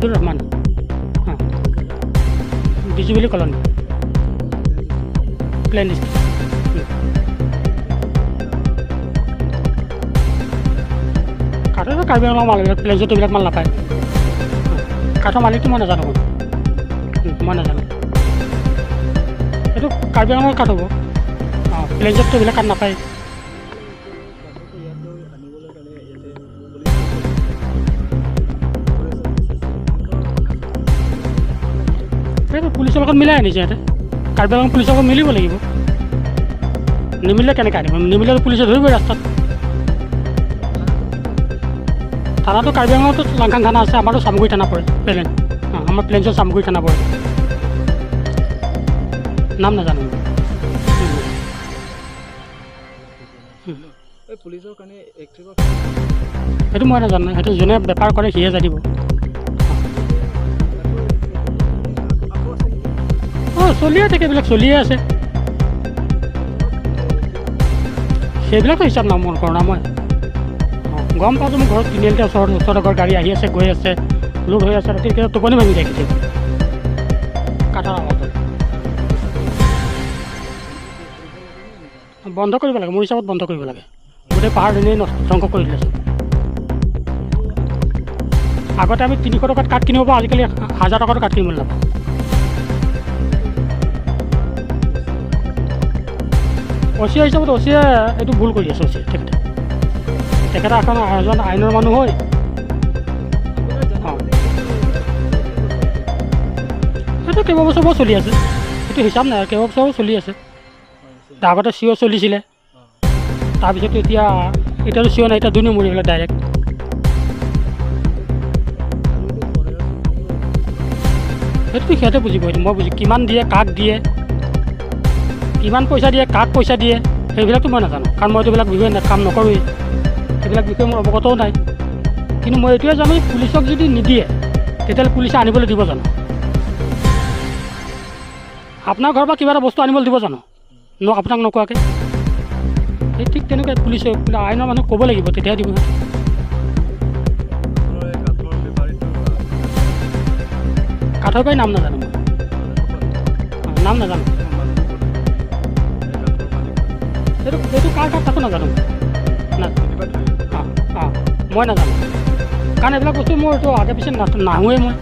আব্দুল ৰহমান। অঁ, বিজুবিলি colony, plan district. কাঠৰটো Karbi আংলঙৰ মাল, এইবিলাক প্লেনছতো এইবিলাক মাল নাপায়। কাঠৰ মালিকটো মই নাজানো, মই নাজানো। এইটো কাৰ্বি আংলঙৰ কাঠ হ'ব। অঁ, প্লেনছততো এইবিলাক কাঠ নাপায়। সেইটো পুলিচৰ লগত মিলাই আনিছে সিহঁতে। কাৰ্বি আংলং পুলিচৰ লগত মিলিব লাগিব, নিমিলিলে কেনেকৈ আনিব? নিমিলিলে পুলিচে ধৰিবই ৰাস্তাত। থানাটো কাৰ্বি আংলঙতো লাংখাং থানা আছে, আমাৰতো চামগুৰি থানা পৰে। প্লেন অঁ, আমাৰ প্লেনছত চামগুৰি থানা পৰে। নাম নাজানো। সেইটো মই নাজানো, সেইটো যোনে বেপাৰ কৰে সিহে জানিব। অঁ, চলিয়ে থাকে, এইবিলাক চলিয়ে আছে। সেইবিলাকো হিচাপ ন মন কৰা মই। অঁ, গম পাওঁ যে মোৰ ঘৰত তিনিআলিতে ওচৰতে ঘৰত গাড়ী আহি আছে, গৈ আছে, লোড হৈ আছে। ৰাতি কেতিয়াবা টোপনি ভাঙি যায় কেতিয়াবা কাঠৰ আৱাজত। বন্ধ কৰিব লাগে, মোৰ হিচাপত বন্ধ কৰিব লাগে। গোটেই পাহাৰ এনেই নষ্ট ধ্বংস কৰি দিলে। আগতে আমি 300 টকাত কাঠ কিনিব পাৰোঁ, আজিকালি 1000 টকাতো কাঠ কিনিবলৈ নাপাওঁ। অচিয়া হিচাপত অচিয়ে এইটো ভুল কৰি আছে। অচিয়ে তেখেতে এখন এজন আইনৰ মানুহ হৈ, অঁ, সেইটো কেইবাবছৰ পৰা চলি আছে, সেইটো হিচাপ নাই আৰু, কেইবাবছৰো চলি আছে। আগতে চিঅ' চলিছিলে, তাৰপিছত এতিয়াতো চিঅ' নাই, এতিয়া 2 নম্বৰী এইবিলাক ডাইৰেক্ট। সেইটোতো সিহঁতে বুজিব, সেইটো মই বুজি কিমান দিয়ে, কাক দিয়ে, কিমান পইচা দিয়ে, কাক পইচা দিয়ে, সেইবিলাকতো মই নাজানো। কাৰণ মইতো এইবিলাক বিষয়ে কাম নকৰোঁৱেই, সেইবিলাক বিষয়ে মোৰ অৱগতও নাই। কিন্তু মই এইটোৱে জানো, পুলিচক যদি নিদিয়ে তেতিয়াহ'লে পুলিচে আনিবলৈ দিব জানো? আপোনাৰ ঘৰৰ পৰা কিবা এটা বস্তু আনিবলৈ দিব জানো ন আপোনাক নোকোৱাকৈ? সেই ঠিক তেনেকৈ পুলিচে আইনৰ মানুহ ক'ব লাগিব, তেতিয়াহে দিব। কাঠৰ পৰাই নাম নাজানো মই, নাম নাজানো। এইটো কাৰ কাঠ তাকো নাজানো। অঁ অঁ, মই নাজানো, কাৰণ এইবিলাক বস্তু মোৰ এইটো আগে পিছে নাহোৱেই মই।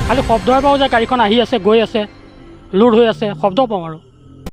খালি শব্দহে পাওঁ যে গাড়ীখন আহি আছে, গৈ আছে, লোড হৈ আছে, শব্দ পাওঁ আৰু।